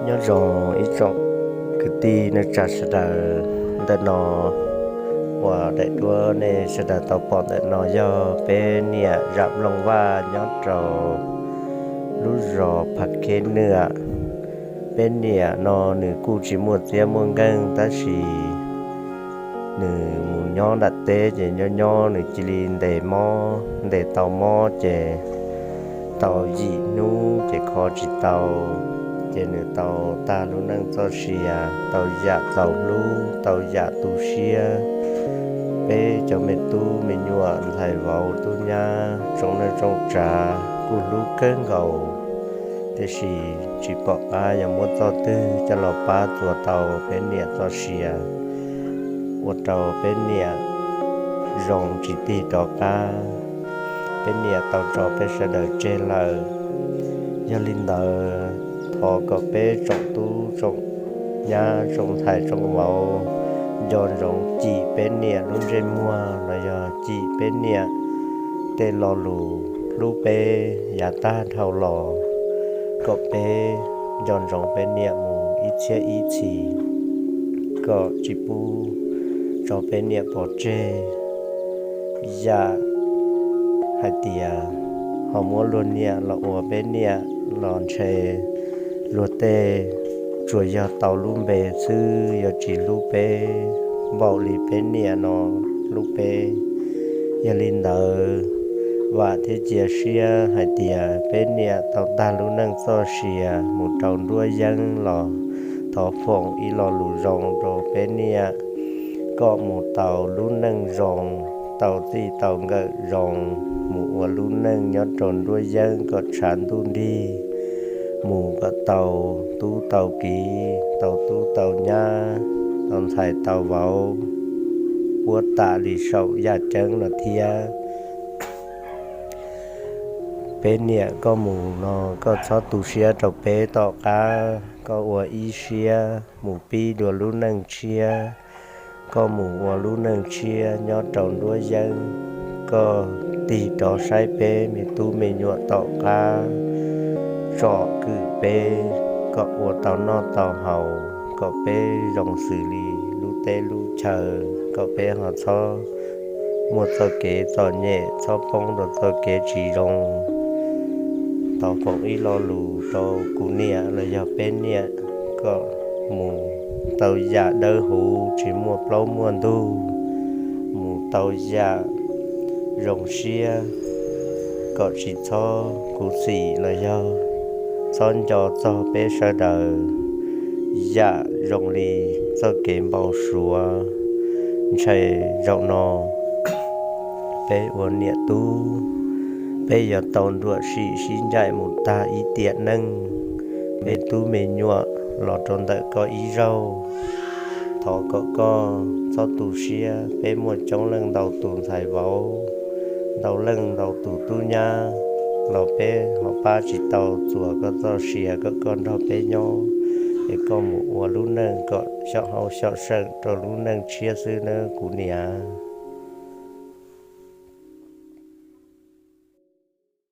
Nyob zoo ib tsoom kwv tij neej tsa sawv daws. Ntawm no uas daim duab nej sawv daws tau pom ntawm no yog peb niam Zam Looj Vaj nyob rau lub zos Phav Kheb Nwj. Peb niam no nws kuj tsis muaj txiab muaj nkeeg tab sis nws mus nyob nram teb ces nyob nyob nws cia li ntes mob, ntes tau mob ces tau yim hnub ces kho tsis tau, ces nws tau tag lub neej txoj sia, tau yam txaus hlub, tau yam tu siab. Peb cov me tub me nyuam ntxhais vauv tub nyab tsoom neej tsoom tsav kuj hlub kawg nkaus, tiam sis tsis pom qab yuav muab txoj twg coj los pab txuas tau peb niam txoj sia, ua rau peb niam zoo tsis tig rov qab. Peb niam tau tso peb sawv daws tseg lawm. Yog li ntawd, thov kom peb tsoom tub tsoom nyab tsoom ntxhais tsoom vauv nco ntsoov cim peb niam lub ntsej muag los yog cim peb niam tej lo lus hlub peb yav tag dhau los, kom peb nco ntsoov peb niam mus ib txhiab ib txhis, kom tsis pub tso peb niam pov tseg. Yam hais tias ho muab luag niam los ua peb niam los ntshe luag tej tsuas yog tau lub npe xwb, yuav tsis hlub peb npaum li peb niam no hlub peb. Yog li ntawd, vam thiab cia siab hais tias peb niam tau tag lub neej txoj sia mus rau nruab yeeb los thov foom ib lo lus zoo rau peb niam, kom mus tau lub neej zoo, tau txij tau nkawm zoo, mus ua lub neej nyob rau nruab yeeb kom tshav ntuj nrig, mus kom tau tub tau kiv, tau tub tau nyab, tau ntxhais tau vauv, puab tam li saum yaj ceeb no thiab. Peb niam koj mus no koj txhob tu siab rau peb tom qab, koj ua ib siab mus pib dua lub neej tshiab, koj mus ua lub neej tshiab nyob rau nruab yeeb, koj tig rov saib peb me tub me nyuam tom qab, tsom kwm peb kom ua tau noj tau haus, kom peb zoo xws li lub teb lub chaw, kom peb ho txhob muaj txoj kev txom nyem, txhob poob rau txoj kev tsis zoo. Thov foom ib lo lus rau kuv niam los yog peb niam, kom mus tau yam dawb huv tsis muaj plaub muaj ntug, mus tau yam zoo siab, kom tsis txhob khuv xim los yog txhob nco txog peb sawv daws. Yam zoo li txoj kev npau suav, ntshe zaum no peb ua niam tub, peb yuav tau nruam sim sib ncaim mus tag ib tiam neej. Me tub me nyuam los rau ntawm koj ib zaug, thov kom koj txhob tu siab, peb muaj coob leej ntau tus ntxhais vauv, ntau leej ntau tus tub nyab, los peb ho pab tsis tau txuas koj txoj sia kom koj nrog peb nyob, es koj mus ua lub neej kom xyom hauv xyom seem rau lub neej tshiab xwb nawb kuv niam.